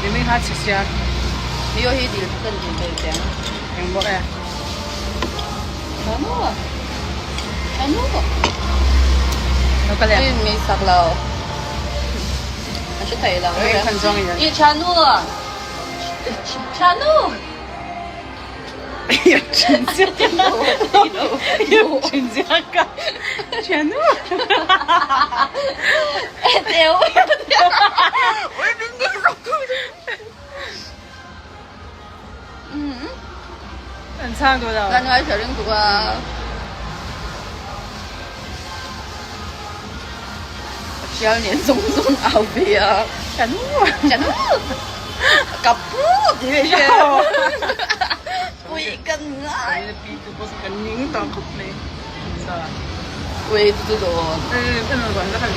你没他吃香。你有一点更准备点。用不哎？全部，全部。我个嘞。你没杀了。还是太了。很重要。你全部，全部。哎呀，真假？哎呀，真假个，全部。哎，对，我有点，我真的是哭的。嗯。嗯，差不多了。那你还小点多啊？小年终终熬夜啊！全部，全部，搞不对些。会跟啊！跟领导可的，是吧？为这个，嗯，跟着管子还。